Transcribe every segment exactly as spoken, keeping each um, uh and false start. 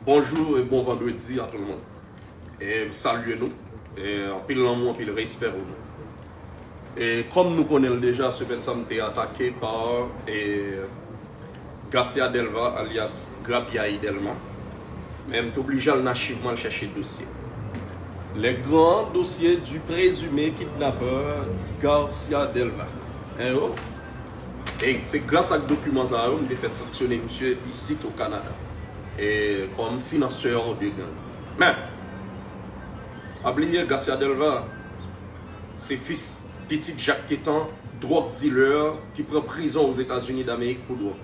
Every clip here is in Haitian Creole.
Bonjou e bon vandredi a tout moun. E m salye nou. E anpil lanmou, anpil respè pou nou. E kòm nou konnen l deja, semèn sa m te atake pa e, Garcia Delva alyas Grapyay Delma. Men m te oblije al nan achiv mwen al chèche dosye. Les grands dossiers du présumé kidnappeur Garcia Delva. Hein, yo? E se gras ak dokiman sa yo m te fè sanksyone misye isit o Kanada. E kòm finansè de gang. Men, pa bliye Garcia Delva se fis pitit Jak Ketan, dwòg dilè ki pran prizon Ozetazini Damerik pou dwòg.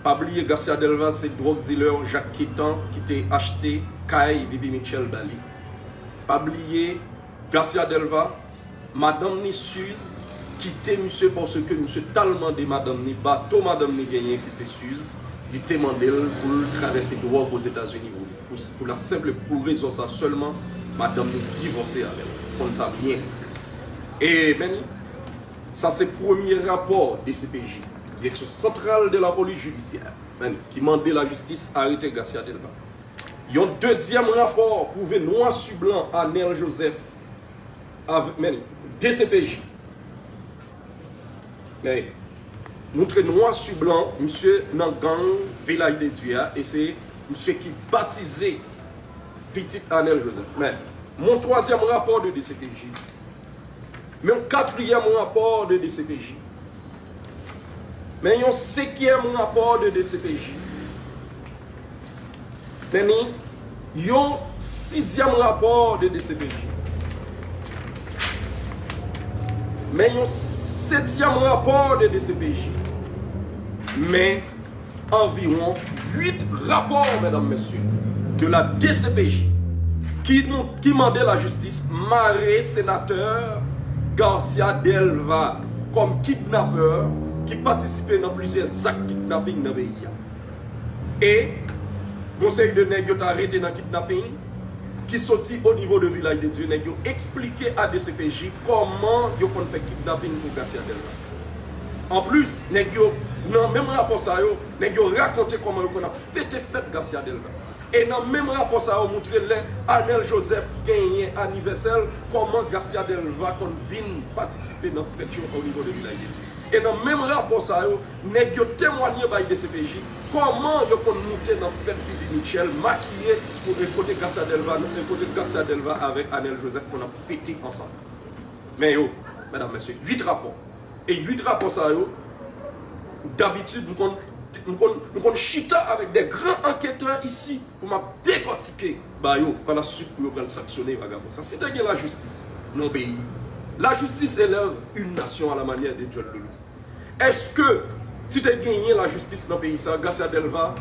Pa bliye Garcia Delva se dwòg dilè Jak Ketan ki te achte kay Vivi Mitchell ba li. Pa bliye Garcia Delva, madanm ni Suze kite misye paske misye t al mande madanm ni bato madanm ni genyen ki se Suze, li te mande l pou l travèse dwòg Ozetazini pou li. Pou, pou la senp, pou rezon sa sèlman, madanm ni divòse avè l. Konn sa byen. E men, sa se premye rapò D C P J, Direction Centrale de la Police Judiciaire, men, ki mande lajistis arete Garcia Delva. Yon dezyèm rapò pwouve nwa si blan Anel Joseph avè, men, D C P J. Men, moutre nwa si blan, misye nan gang Vilaj de Dye a, e se misye ki batize pitit Anel Joseph. Men, mon twazyèm rapò de D C P J. Men yon katriyèm rapò de D C P J. Men yon senkyèm rapò de D C P J. Men ni yon sizyèm rapò de D C P J. Men yon setyèm rapò de D C P J. Men anviwon uit rapò, medam, mesye, de la D C P J ki, ki mande lajistis mare senatè Garcia Delva kòm kidnapè ki patisipe nan plizyè zak kidnaping nan peyi a. E yon seri de nèg yo ta rete nan kidnaping ki soti o nivo de Vilaj de Dye, nèg yo eksplike a D C P J kòman yo konn fè kidnaping pou Garcia Delva. Anplis, nèg yo, nan menm rapò sa yo, nèg yo rakonte kòman yo konn ap fete fèt Garcia Delva. E nan menm rapò sa yo moutre lè Anel Joseph genyen anivèsè l, kòman Garcia Delva konn vin patisipe nan fèt yo o nivo de Vilaj de Dye. E nan menm rapò sa yo, nèg yo temwanye bay D C P J kòman yo konn moute nan fèt Vivi Mitchell makiye, e kote Garcia Delva, e kote Garcia Delva avèk Anel Joseph konn ap fete ansanm. Men yo, medam, mesye, uit rapò. E uit rapò sa yo, dabitid, m konn, m konn, m konn chita avèk de gran anketè isi pou m ap dekòtike ba yo pa la suit pou yo pral sanksyone vagabon sa. Si te gen lajistis nan yon peyi, la justice élève une nation à la manière de John Lewis. Èske si te genyen lajistis nan peyi sa, Garcia Delva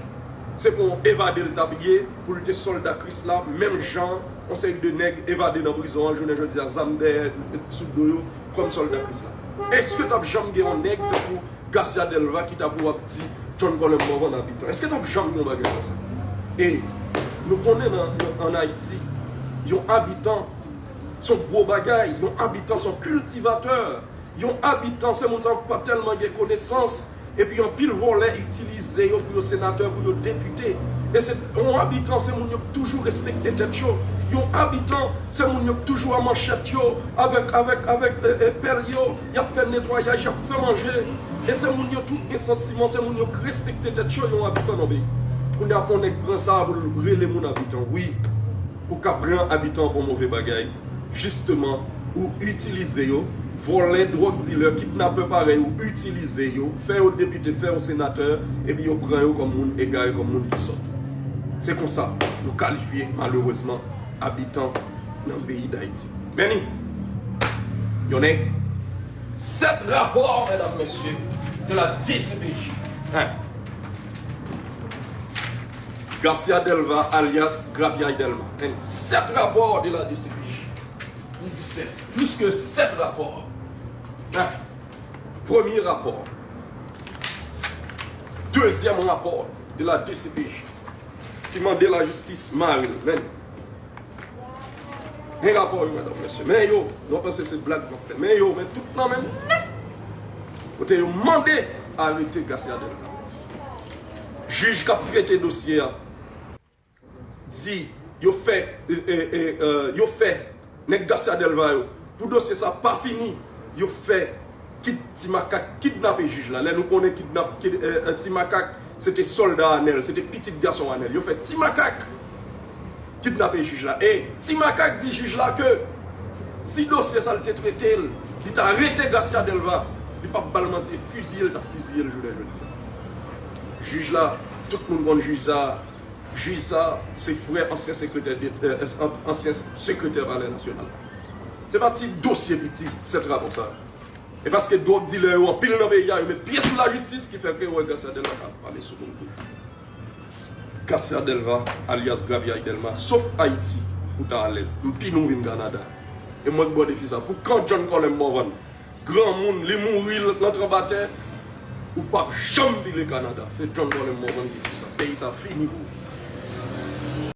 se pou yon evade l t ap ye, pou l te sòlda Kris la, menm jan yon seri de nèg evade nan prizon an, jounen jodi a, zam dèyè sou do yo, kòm sòlda Kris la? Èske t ap janm gen yon nèg tankou Garcia Delva ki ta pou ap di John Colem Morvan abitan? Èske t ap janm gen yon bagay konsa? E nou konnen nan, nan, ann Ayiti, yon abitan se yon gwo bagay, yon abitan se yon kiltivatè. Yon abitan, se moun sa yo ki pa tèlman gen konesans. Epi anpil vòlè itilize yo pou yo senatè, pou yo depite. E se yon abitan, se moun yo ki toujou respekte tèt yo. Yon abitan, se moun yo ki toujou a manchèt yo, avèk, avèk, avèk e, e, pèl yo, y ap fè netwayaj, y ap fè manje. E se moun yo tou ki gen santiman, se moun yo ki respekte tèt yo, yon abitan nan peyi. Kounye a pou yon nèg pran sa a pou l rele moun abitan. Wi, ou ka pran abitan pou yon move bagay. Jisteman, ou itilize yo, vòlè, dwòg dilè, kidnapè parèy ou itilize yo, fè yo depite, fè yo senatè, epi yo pran yo kòm moun egare, kòm moun ki sòt. Se konsa nou kalifye, malerezman, abitan nan peyi Dayiti. Men ni, yon nèg, sèt rapò, medam, mesye, de la D C P J. Hein? Garcia Delva, alyas Grapyay Delma. Men ni, sèt rapò de la D C P J. M di sèt. Plis ke sèt rapò. Hein? Premye rapò. Dezyèm rapò de la D C P J ki mande lajistis mare l. Men ni. Men rapò yo, medam, mesye. Men yo, nou panse se blag m ap fè. Men yo, men tout nan men m nèt. Kote yo mande arete Garcia Delva. Jij k ap trete dosye a, Di yo fè, e, e, e, e, yo fè nèg Garcia Delva yo, pou dosye sa pa fini, yo fè kid-, Ti Makak kidnape jij la. Lè nou konnen kidnap, kid-, e, e, Ti Makak se te sòlda Anèl, se te pitit gason Anèl. Yo fè Ti Makak kidnape jij la. E Ti Makak di jij la ke si dosye sa l te trete l, li ta rete Garcia Delva, li p ap ba l manti, e fiziye l t ap fiziye l jounen jodi a. Jij la, tout moun konn jij sa. Jij sa, se frè ansyen sekretè de, e, e, ansyen sekretè Palè Nasyonal. Se pa ti dosye piti, sèt rapò sa. E paske dwòg dilè yo anpil nan peyi a, yo met pye sou lajistis ki fè ke wè Garcia Delva ka pale sou moun tou. Garcia Delva, alyas Gravyay Delma, sof Ayiti, pou ta alèz. M pi nou vin Kanada. E mwen k bò defi sa. Pou kan John Colem Morvan, granmoun, li mouri l-, nan tranbatè, ou p ap janm vile Kanada. Se John Colem Morvan ki di sa. Peyi sa fini pou ou.